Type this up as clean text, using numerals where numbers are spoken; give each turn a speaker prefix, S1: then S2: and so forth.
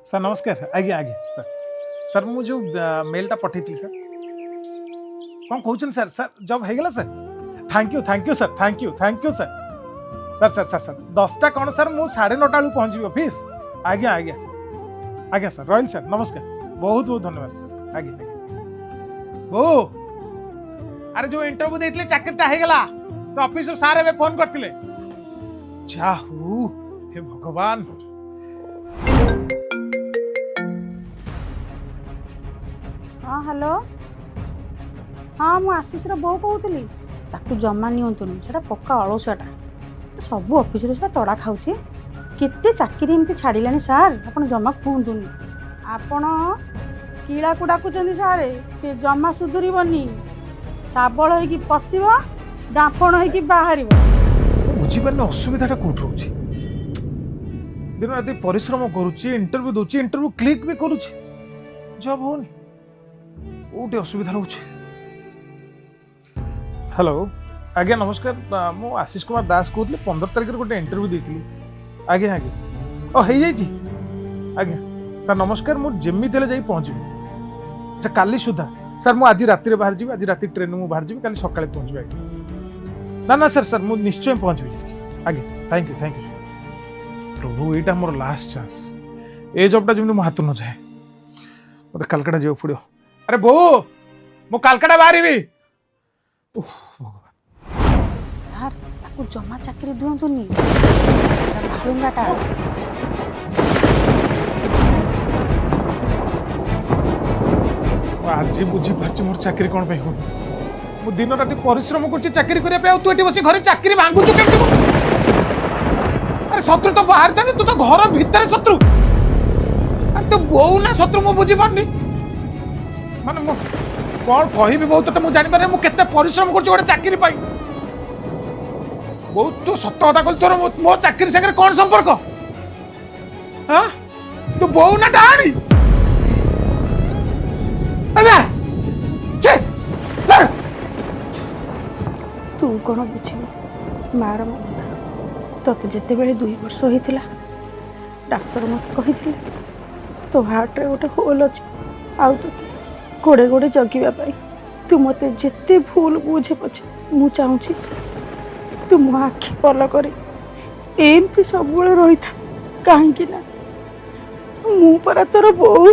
S1: Sir ନମସ୍କାର। ଆଜ୍ଞା ଆଜ୍ଞା ସାର୍। ସାର୍, ମୁଁ ଯେଉଁ ମେଲ୍ଟା ପଠେଇଥିଲି ସାର୍, କ'ଣ କହୁଛନ୍ତି ସାର୍? ସାର୍, ଜବ୍ ହେଇଗଲା sir? Thank you, thank you sir, thank you, thank you sir. Sir, sir, sir, sir, 10ଟା କ'ଣ ସାର୍, ମୁଁ 9:30 ବେଳକୁ ପହଞ୍ଚିବି ଅଫିସ୍। ଆଜ୍ଞା ଆଜ୍ଞା ସାର୍, ଆଜ୍ଞା ସାର୍, ରହିଲି ସାର୍, ନମସ୍କାର। ବହୁତ ବହୁତ ଧନ୍ୟବାଦ ସାର୍। ଆଜ୍ଞା ଆଜ୍ଞା। ବୋଉ, ଆରେ ଯେଉଁ ଇଣ୍ଟରଭ୍ୟୁ ଦେଇଥିଲି, ଚାକିରିଟା ହେଇଗଲା। ସେ ଅଫିସରୁ ସାର୍ ଏବେ ଫୋନ୍ କରିଥିଲେ। ଯା ହଉ, ହେ ଭଗବାନ।
S2: ହଁ, ହ୍ୟାଲୋ। ହଁ, ମୁଁ ଆଶିଷର ବୋଉ କହୁଥିଲି। ତାକୁ ଜମା ନିଅନ୍ତୁନି, ସେଟା ପକ୍କା ଅଳସୁଆଟା। ସବୁ ଅଫିସରୁ ସେଟା ତଡ଼ା ଖାଉଛି। କେତେ ଚାକିରି ଏମିତି ଛାଡ଼ିଲାଣି ସାର୍, ଆପଣ ଜମା କୁହନ୍ତୁନି। ଆପଣ କିଳାକୁ ଡାକୁଛନ୍ତି ସାର୍, ସେ ଜମା ସୁଧୁରିବନି। ଶାବଳ ହେଇକି ପଶିବ, ଡାମ୍ପଣ ହେଇକି ବାହାରିବ।
S1: ମୁଁ ବୁଝିପାରୁନି ଅସୁବିଧାଟା କୋଉଠି ରହୁଛି। ଦିନ ରାତି ପରିଶ୍ରମ କରୁଛି, ଇଣ୍ଟରଭ୍ୟୁ ଦେଉଛି, ଇଣ୍ଟରଭ୍ୟୁ କ୍ଲିକ୍ ବି କରୁଛି, ଜବ୍ ହଉନି। କୋଉଠି ଅସୁବିଧା ରହୁଛି? ହ୍ୟାଲୋ, ଆଜ୍ଞା ନମସ୍କାର। ମୁଁ ଆଶିଷ କୁମାର ଦାସ କହୁଥିଲି। 15 ତାରିଖରେ ଗୋଟେ ଇଣ୍ଟରଭ୍ୟୁ ଦେଇଥିଲି। ଆଜ୍ଞା ଆଜ୍ଞା। ଓ, ହେଇଯାଇଛି? ଆଜ୍ଞା ସାର୍, ନମସ୍କାର। ମୁଁ ଯେମିତି ହେଲେ ଯାଇ ପହଞ୍ଚିବି। ଆଚ୍ଛା, କାଲି ସୁଦ୍ଧା? ସାର୍, ମୁଁ ଆଜି ରାତିରେ ବାହାରିଯିବି। ଆଜି ରାତି ଟ୍ରେନ୍ ମୁଁ ବାହାରିଯିବି, କାଲି ସକାଳେ ପହଞ୍ଚିବି ଆଜ୍ଞା। ନା ନା ସାର୍, ସାର୍, ମୁଁ ନିଶ୍ଚୟ ପହଞ୍ଚିବି ଯାଇକି। ଆଜ୍ଞା, thank you, thank you. ପ୍ରଭୁ, ଏଇଟା ମୋର ଲାଷ୍ଟ ଚାନ୍ସ। ଏ ଜବ୍ଟା ଯେମିତି ମୋ ହାତରୁ ନ ଯାଏ। ମୋତେ କାଲକାଟା ଯିବାକୁ ପଡ଼ିବ। ଆରେ ବୋଉ, ମୁଁ କାଲକାଟା ବାହାରିବି। ଉଫ୍, ଭଗବାନ।
S2: ସାର୍, ତାକୁ ଜମା ଚାକିରି ଦିଅନ୍ତୁନି, ବାଳୁଙ୍ଗାଟା।
S1: ମୁଁ ଆଜି ବୁଝିପାରୁଛି ମୋର ଚାକିରି କ'ଣ ପାଇଁ ହଉନି। ମୁଁ ଦିନ ରାତି ପରିଶ୍ରମ କରୁଛି ଚାକିରି କରିବା ପାଇଁ, ଆଉ ତୁ ଏଠି ବସି ଘରେ ଚାକିରି ଭାଙ୍ଗୁଛୁ କେମିତି? ଆରେ, ଶତ୍ରୁ ତ ବାହାରେ ଥାନ୍ତି, ତୁ ତ ଘର ଭିତରେ ଶତ୍ରୁ। ଆରେ, ତୁ ବୋଉ ନା ଶତ୍ରୁ, ମୁଁ ବୁଝିପାରୁନି। ମାନେ ମୁଁ କ'ଣ କହିବି ବୋଉ ତତେ, ମୁଁ ଜାଣିପାରୁନି। ମୁଁ କେତେ ପରିଶ୍ରମ କରୁଛି ଗୋଟେ ଚାକିରି ପାଇଁ। ବୋଉ, ତୁ ସତ କଥା କହିଲୁ, ତୋର ମୋ ଚାକିରି ସାଙ୍ଗରେ କ'ଣ ସମ୍ପର୍କ? ହଁ, ତୁ ବୋଉ ନା ଡାହାଣୀ? ଆଚ୍ଛା, ଛେ ଲା!
S2: ତୁ କ'ଣ ବୁଝିବୁ ମାର ମମତା? ତତେ ଯେତେବେଳେ 2 ବର୍ଷ ହେଇଥିଲା, ଡାକ୍ତର ମୋତେ କହିଥିଲେ ତୋ ହାର୍ଟରେ ଗୋଟେ ହୋଲ୍ ଅଛି, ଆଉ ତୋତେ ଗୋଡ଼େ ଗୋଡ଼େ ଜଗିବା ପାଇଁ। ତୁ ମୋତେ ଯେତେ ଭୁଲ ବୁଝେ ପଛେ, ମୁଁ ଚାହୁଁଛି ତୁ ମୋ ଆଖି ପଲକରେ ଏମିତି ସବୁବେଳେ ରହିଥା, କାହିଁକି ନା ମୁଁ ପରା ତୋର ବୋଉ।